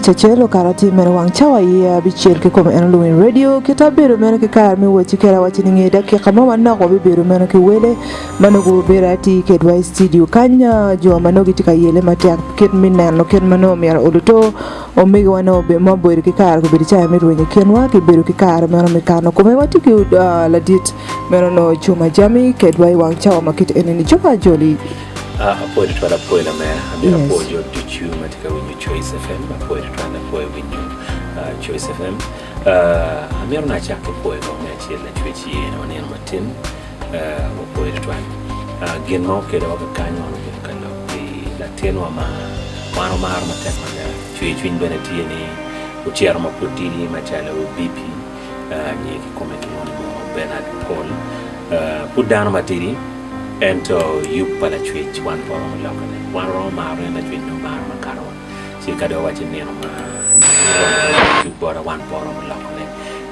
Tic acel okato atir mere wang cawa i abicel kikome en Luwiny Radio. Kit abedo meno ki kare me wacci kede awacci ni nge dakika mo manok wabibedo meno ki wele ma nongo gubedo atir kedwa i studio kany jo ma nongo gitye ka yele matek kit me neno kit ma nongo myero oluto omegiwa nongo ma obedo ki kare gubedo cawa me rwenyo i kinwa ki bedo ki kare meno me kano kome. Watye ki ladit meno nongo Juma Jami kedwa i wang cawa ma kit eni ni Juma Joli. Apwoyo tutwal apwoyo lamera. Amito apwoyo jo ducu ma tye ka winyo Choice FM. Apwoyo tutwal apwoyo winyo Choice FM. Amito ni acak ki pwoyo kong me acel Lacwec ye ni wanino matin. Wapwoyo tutwal. Gin ma okelowa kakany wan obedo ka lok pi latinwa ma wan wamaro matek mada. Cwer cwiny bene tye ni ocito ma pud tidi macalo BP nyinge kikome kilwongo ni Bernard Paul. Pud dano matidi. Ento yub pa Lacwec wan pe waromo lokone. Wan waromo maro en Lacwec nongo maro makato wa. Ci ka dong wawaco ni nino ma romo yub bota wan pe waromo lokone.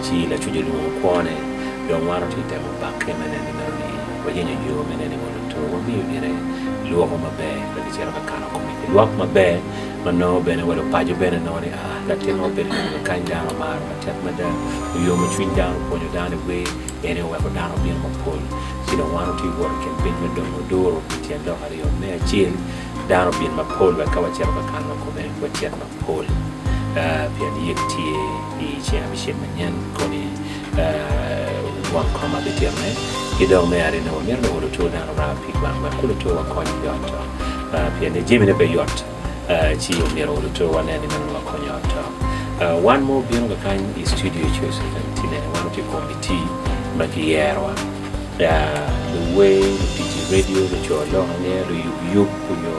Ci Lacwec olwongo kwone. Dong wan watye ka temo bakke me neno ni meno ni wayenyo yo me neno ni olo to wamiyo gire lwoko maber wek kicito ka kano kome ki lwok maber ma nongo bene wa lupaco bene nongo ni ah latinwa obedo nino kakany dano omaro matek mada oyomo cwiny dano opwonyo dano i wer ene oweko dano obino mapol. Ci dong wan watye ka wot i kin piny me dongo oduro pi tyen lok aryo. Me acel, dano obin mapol wek ka wacito ka kano kome, wacit mapol. Pien yek tye i ceng abicel manyen koni wang kom abititone. Ki dong me aryone, wamito ni olo two dano raa pig wang wek olo two wakony ki ot to. Pien ni jamine pe yot, ci omyero olo two wanen ni meno wakonyo ot to. Wan ma obino kakany i studio i Choice FM tye nene wan watye komiti ma kiyerowa. Luwer, lutic i redio, luco lok angeya, luyub yub onyo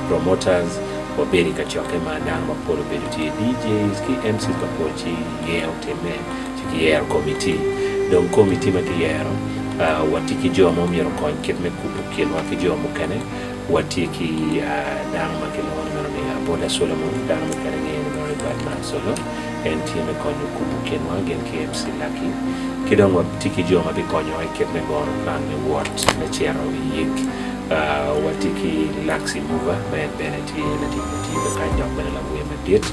promoters, wabedo i kacokke ma dano mapol obedo tye, DJs ki MCs mapol ci yer otimme ci kiyero komiti. Dong komiti ma kiyero watye ki jo ma omyero okony kit me kubo kinwa ki jo mukene, watye ki dano ma kilwongo ni meno ni Aboda Solomon, dano mukene ngeyo ni meno ni Badman Solo. En tye me konyo kubo kinwa gin ki MC Lucky. Ki dong watye ki jo ma bikonyowa i kit me gono plan me wot me cito i yik. Watye ki Luxy Mover ma en bene tye latic ma tiyo kakany dok bene lawer madit.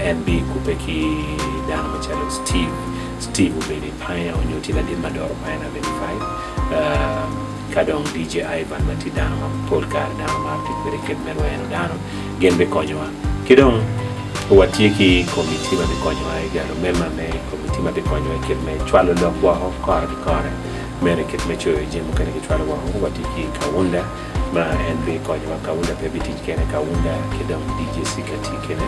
En bikubbe ki dano macalo Steve. Steve obedo i Pioneer onyo tye ladit ma doro Pioneer Avenue 5. Ka dong DJ Ivan ma tye dano ma pol kare dano maro tic kwede i kit me rweno dano gin bikonyowa. Ki dong watye ki komitti ma bikonyowa i galo mema me komitti ma bikonyowa i kit me cwalo lok woko kore ki kore, meno i kit me coyo jami mukene ki cwalo woko. Watye ki Kaunda ma en bikonyowa. Kaunda pe bitic kene, Kaunda ki dong DJ Sika tye kene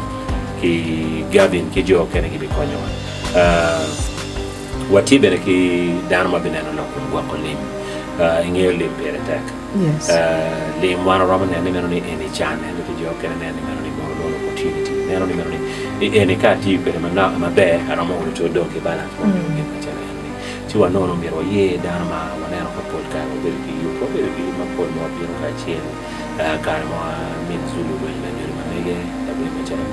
ki Gavin ki jo okene gibikonyowa. Watye bene ki dano ma bineno lok kom gwoko lim. Ingeyo lim pire tek. Lim wan oromo neno ni meno ni eni can ento ki jo okene neno ni meno ni mono loan opportunity. Neno ni meno ni eni ka atiyo kwede manok maber aromo olo co dong ki balance mo nyo gin macalo eno-ni. Ci wanono myero wayer dano ma waneno ka pol kare wabedo ki yub. Wabedo ki yub mapol ma wabino kacel kare ma min Zulu orwenyo lanyodo ma mege lawer macalo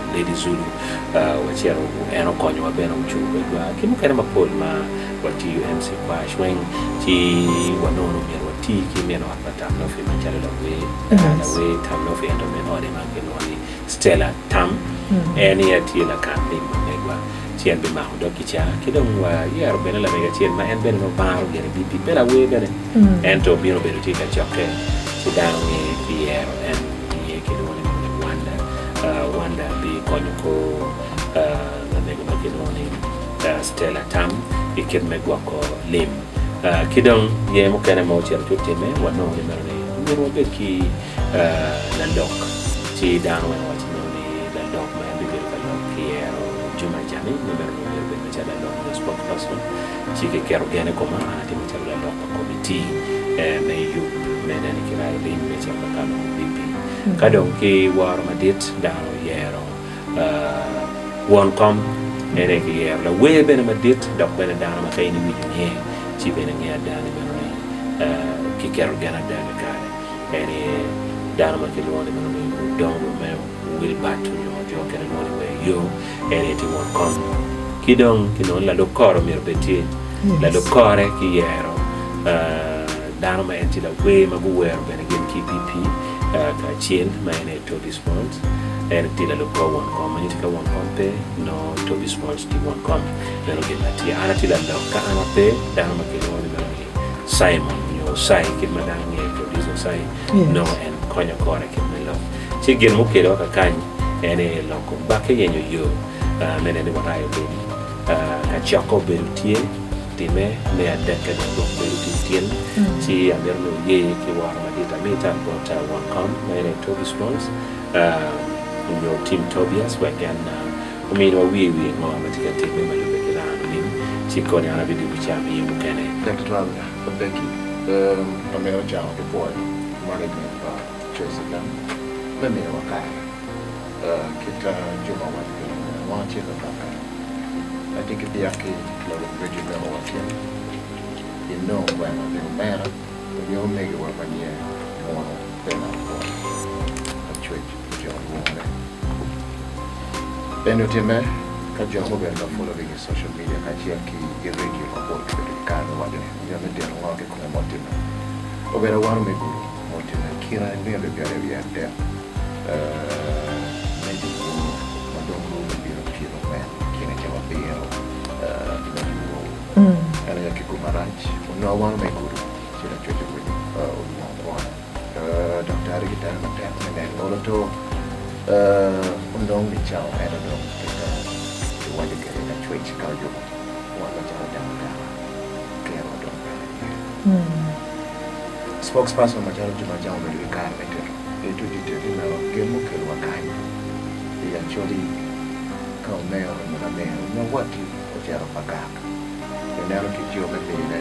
Lady Zulu wacito en okonyowa bene ocung kwedwa ki mukene mapol ma watiyo MC Kwash weng ci wanongo ni myero wati ki min ot pa Tam Lofi macalo lawer lawer Tam Lofi ento min ode ma kilwongo ni Stella Tam en aye tye lakan lim ma megwa ci en bimako dog kicaa ki dong wayero bene lamego acel ma en bene nongo maro gire BP pe lawer bene ento obino bedo tye i kacokke ci dano nge ki yero en iye kilwongo ni Wanda Wanda bikonyo kor lamego ma kilwongo ni Stella Tam i kit me gwoko lim. Ki dong yer mukene ma ocito ci otimme, wanongo ni meno ni myero wabed ki lalok. Ci dano weng owaco meno ni lalok ma en bibedo ka lok kiyero Juma Jami ni meno ni myero obed macalo lalok nyo spokesperson. Ci kiketo gen i koma, an atye macalo lalok pa komitti me yub me neno ni kirayo lim me cito ka kano BP. Ka dong ki woro madit, dano oyero Won kom en aye kiyero lawer bene madit dok bene dano ma ka in iwinyo nge ci bene nge ada ni meno ni kiketo gen ada kakare. En aye dano ma kilwongo ni meno ni Odongo Romeo Wilbert onyo jo mukene lwongo ni Wer Yo en aye tye won kom. Ki dong kinongo ni lalub kore myero obed tye. Lalub kore kiyero dano ma en tye lawer ma guwero bene gin ki BP. Kacel ma en aye Toby Smalls, en tye lalub kor won kom, ma nyuto ka won kom pe, nongo Toby Smalls tye won kom. Meno gin ma tye. An atye lalok, ka an ape, dano ma kilwongo ni meno ni Simon nyo Osai, kit ma dano ngeyo producer Osai, nongo en konyo kore kit me lok. Ci gin mukelewa kakany en aye loko bakke yenyo yo me neno ni warayo lim. Kacokke obedo tye. Time me adekke dong gwok bedo tye tin, ci amito ni wuye ki woro madit amita bot won kom ma en aye Toby Smalls nyo Tim Tobias wek en ominiwa wiye wiye ngo ma tye ka timme ma lubbe ki rano lim, ci koni an abidwogo ca amiyo mukene. Tek tutwal Becky, amito cako ki pwoyo management pa Choice FM me miyowa kare kit Juma owaco kwede wan watye ka lokke. Atye ki byek ki lawil redio me o tyen inongo kwena ni omera onyo omegiwa ma nyinge Munu Bernard Paul Lacwec otyeko lwongone. Eni otimme ka jo ma obedo ka following i social media kacel ki i redio mapol gibedo ki kare me waco ni onyo me tito ngo kikome ma otimme. Obedo awano me gudo ma otimme i kine nino 30 me dyewor ma dong romo bino pyerongwen kine cawa abiro me dyewor. En aye ki gum marac onongo awano me gudo ci lacwec orwenyo olwongo kwona. Daktari gitemo matek me neno olo to onongo ni cawa ento dong kita kiwaco kwede lacwec ka oyubo wan macalo dano daka kerwa dong bene iye. Spokesperson macalo Juma Jam obedo ki kare me tito into detail ni meno gin mukelo wa kany i Acholi ka omero nyo lamero nyo watti ocito pa gak ineno kit yo me mine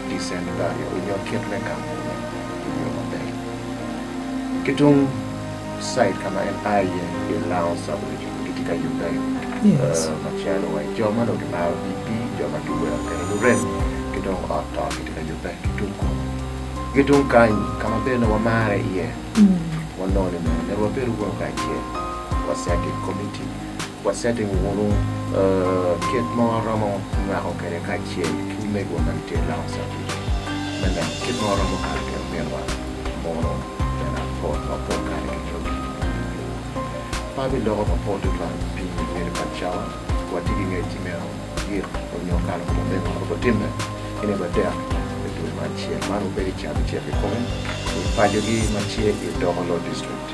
decent burial onyo kit me gamo ne i yo maber. Ki tung side ka ma en a iye i Lango sub region gitye ka yubbe macalo wa jo ma dong gimaro BP, jo ma giwero kede lurem ki dong ot to gitye ka yubbe ki tung kunu. Ki tung kany ka ma bene wamare iye wanongo ni meno myero wabedu wunu kacel wa setting committee wa setting wunu kit ma waromo nywako kwede kacel ki omegiwa ma gitye i Lango sub region me neno kit ma waromo kato kwede ominwa mono bene apol ma pol kare kingeyogi i yo. Pe abiloko mapol tutwal pi bedo pa cawa, watye ki ngec ni meno yik onyo kalo kom omego ma pud otimme i nino adek me dwe me acel. Man obedo i cabicel kikome i pacogi ma tye i Dokolo District.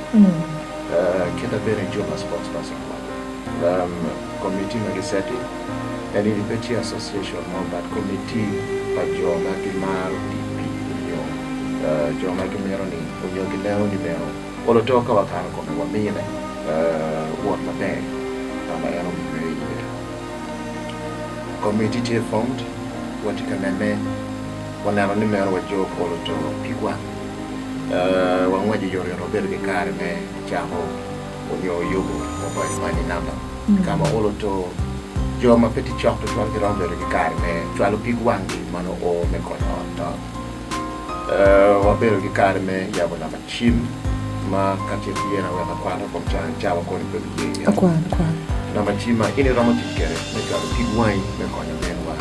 Kita bene Juma spokesperson owaco. Committee ma gisetti eni pe tye association mo but committee pa jo ma gimaro DP onyo jo ma gimito ni onyo gineno ni meno olo to ka wakano kome wamine wot maber ka ma en owinjore iye. Committee tye formed watye ka nene waneno ni meno wajog olo to pigwa wangweco oyotoyot wabedo ki kare me cako onyo yubo mobile money number ka ma olo to jo ma pe tye cok tutwal giromo bedo ki kare me cwalo pig wanggi ma nongo oo me konyo ot to. Wabedo ki kare me yabo namba cim ma ka tye ki yena wek akwan kom cawa koni pe biye iye. Namba cim ma in iromo tic kwede me cwalo pig wangi me konyo minwa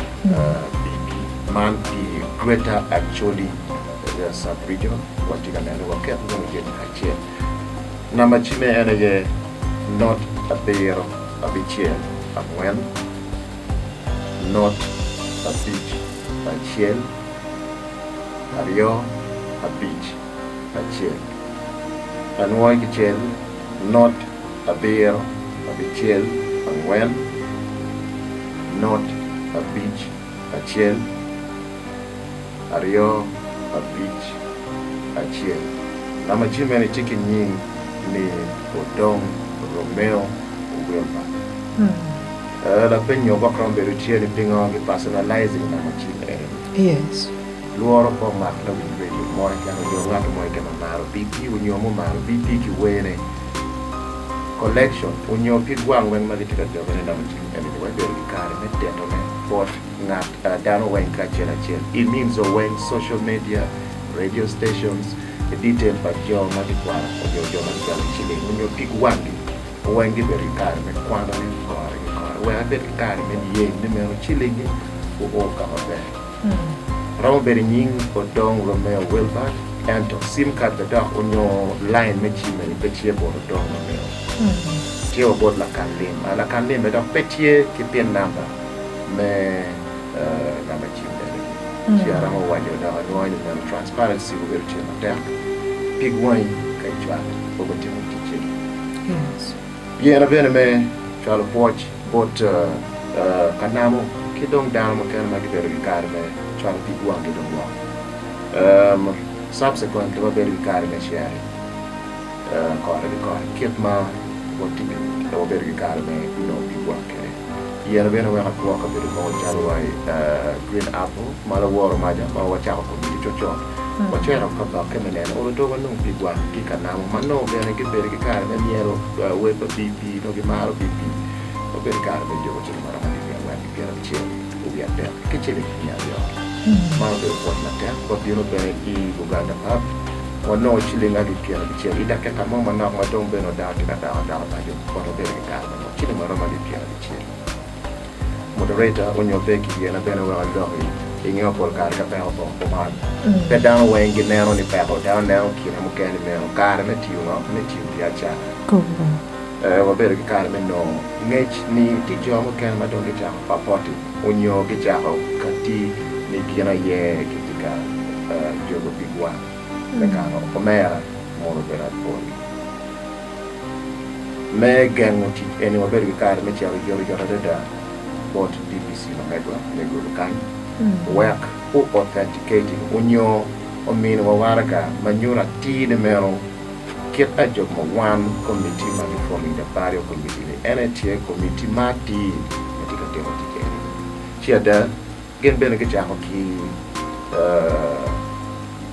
BP man pi Greater Acholi Sub Region watye ka neno ni waket wunu jami kacel. Namba cimme en aye not abiro abicel angwen not abic acel aryo abic acel. Anwoyo kicel not abiro abicel angwen not abic acel. Aryo, abic, acel. Namba cim meno itye ki nying ni Odong Romeo Wilbur. Lapeny nyo gwok romo bedo tye ni pingo ki personalizing namba cim eni? Yes. Lworo pe omak lawiny radio mo keken onyo ngat mo keken ma maro BP onyo mumaro BP ki wene. Collection onyo pig wang weng ma gitye ka jogone namba cim eni ni wabedo ki kare me tetone bot ngat dano weng ki acel acel i means o weng, social media, radio stations, i detail pa jo ma gikwano onyo jo ma gicwalo ciling onyo pig wanggi weng gibedo ki kare me kwano ne kore ki kore wek ebed ki kare me niyeng ni meno cilingi oo ka maber. Romo bedo i nying Odong Romeo Wilbert. Ento sim card bene dok onyo line me cim eni pe tye bot odong ma meno. Tye wa bot lakan lim. Lakan lim bene dok pe tye ki pin number me namba cim bene. Ci aromo waco dok anwoyo ni meno transparency obedo tye matek. Pig wangi ka icwale pe gutimo ticce. Yena bene me cwalo pwoc bot ka namo ki dong dano mukene ma gibedo ki kare me cwalo pig wanggi dong woko. Subsequently wabedo ki kare me sharing kore ki kore kit ma watimo wabedo ki kare me nongo pig wang kwede. Yena bene weko agwok kabedo mogo calo wa i Green Apple ma laworo maca ma wacako komiti cutcut wacito ka bakke me neno olo to wanong pig wang ki ka namo ma nongo bene gibedo ki kare me myelo wer pa BP nongo gimaro BP wabedo ki kare me jogo ciling maromo alip 40 ki 60 wiye adek ki ciling 200. Man obedo pwoc matek. Wabino bene i Buganda Pub wanongo ciling alip 90 i dakika mo manok ma dong bene dano tye ka dok adoka paco but wabedo ki kare me nongo ciling maromo alip 90. Moderator onyo pe ki yena bene wek aloki inge pol kare ka peko opoko kuman. Pe dano weng gineno ni peko, dano neno kine mukene ni meno kare me tiyo ngo? Me tiyo biacara. Wabedo ki kare me nongo ngec ni tye jo mukene ma dong gicako papoti onyo gicako kati ni gin aye gitye ka jogo pig wang me kano omera mono obedo apol. Me gengo tic eni wabedo ki kare me cito oyotoyot adada bot DPC ma megwa me Gulu kany wek u authenticating onyo ominiwa waraga ma nyuto atir ni meno kit ajog ma wan komiti ma ki forming the burial committee ni en aye tye komiti ma atir ma tye ka timo tic eni ci ada gin bene gicako ki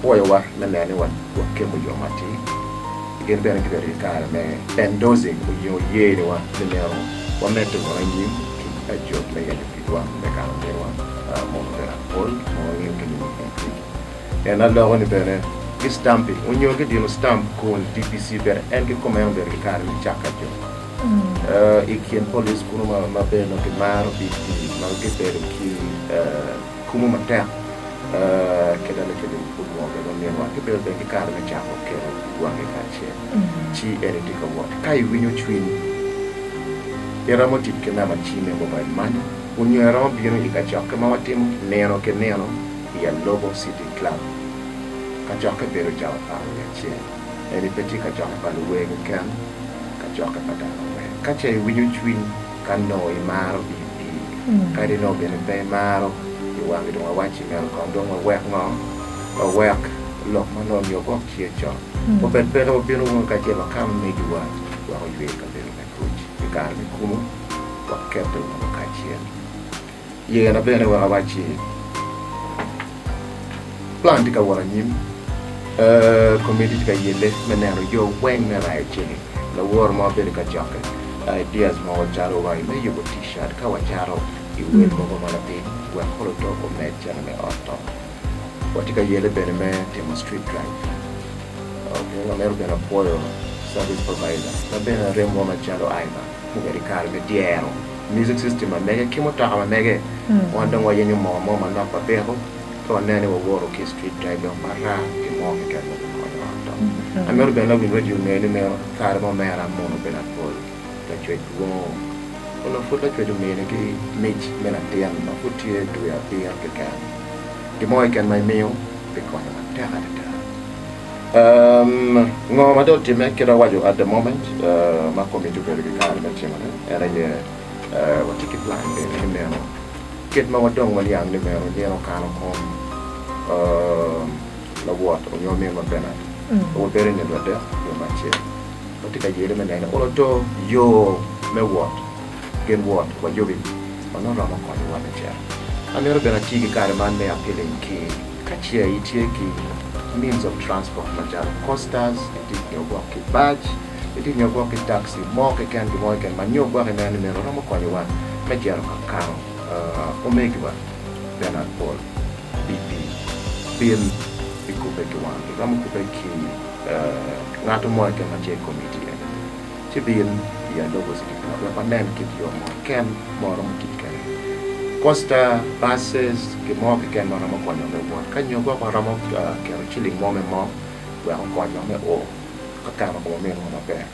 pwoyowa me neno ni wakemo yo matir gin bene gibedo ki kare me endorsing onyo yeniwa ni meno wamedde wunu anyim ki ajog me yenyo pigwa me kano mirwa mono obedo apol ma wangeyo ki nying BP. En aloko ni bene gi stamping onyo gi dino stamp kun DPC bene en ki kome en obedo ki kare me cako ajog i kin police kunu ma bene nongo gimaro BP ma gibedo ki kumu matek kit ma lacwec olwongo kwede ominwa gibedo bene ki kare me cako keto wangi kacel ci eni tye ka wot. Ka iwinyo cwiny iromo tic ki namba cim me mobile money onyo iromo bino i kacokke ma watimo nino ki nino i Alobo City Club. Kacokke bedo cawa 11. Eni pe tye kacokke pa luwer keken, kacokke pa dano weng. Ka ce iwinyo cwiny ka nongo imaro BP, kadi nongo bene pe imaro, i wangi dong wawacci meno kong dong wawek ngo? Wawek lok ma nongo nyo gwok tye cok. Obed peke wabino wunu kacel wakano megiwa wek oywe i kabedo me kuc. I kare me kumu, wakette wunu kacel. Yena bene wek awacci plan tye ka wot anyim, komiti tye ka yelle me neno yo weng me rayo cente. Laworo mo bedo ka cokke ideas mogo calo wa me yubo t-shirt ka wacato i wel mogo ma lapiny wek olo to omed cente me ot to. Watye ka yelle bene me timo street drive. Okay, wamito bene apwoyo service provider ma bene remwa macalo IVA. Mubedo i kare me dyero music system ma mege ki mutoka ma mege, wan dong wayenyo moo mo manok pa peko ka waneno ni wawoto ki i street drive dong waraa gin mo keken ma obikonyo ot dong. Amito bene lawiny radio onge ni meno kare mo omera mono obedo apol lacwec lwongo onongo pud lacwec omine ki mic me latin ma pud tye dwe abiro keken. Gin mo keken ma imiyo bikonyo matek adada. Ngo ma dong otimme kit awaco at the moment ma komiti obedo ki kare me timone en aye watye ki plan bene me neno kit ma wadong waniang ni meno nino kano kom lawot onyo min ma Bernard wabedo i nino adek dwe me acel watye ka yele me neno olo yo me wot gin wot wayubi ma nongo romo konyowa me cito. Amito bene ati ki kare man me appealing ki Ka ce itye ki means of transport macalo coasters, itye nyo gwok ki bac, itye nyo gwok ki taxi mo keken, gin mo keken ma nyo gwok ineno ni myero romo konyowa me cito ka kano omegiwa, Bernard Paul, BP, bin ikubbe ki wan. Iromo kubbe ki ngat mo keken ma tye i komiti eni ci bin i Alobo City Club wek wanen kit yo mo keken ma waromo tic kwede. Coaster, buses, gin mo keken ma romo konyo me wot. Ka nyo gwok waromo keto ciling mo me mo wek okonywa me o ka kano kom ominwa maber.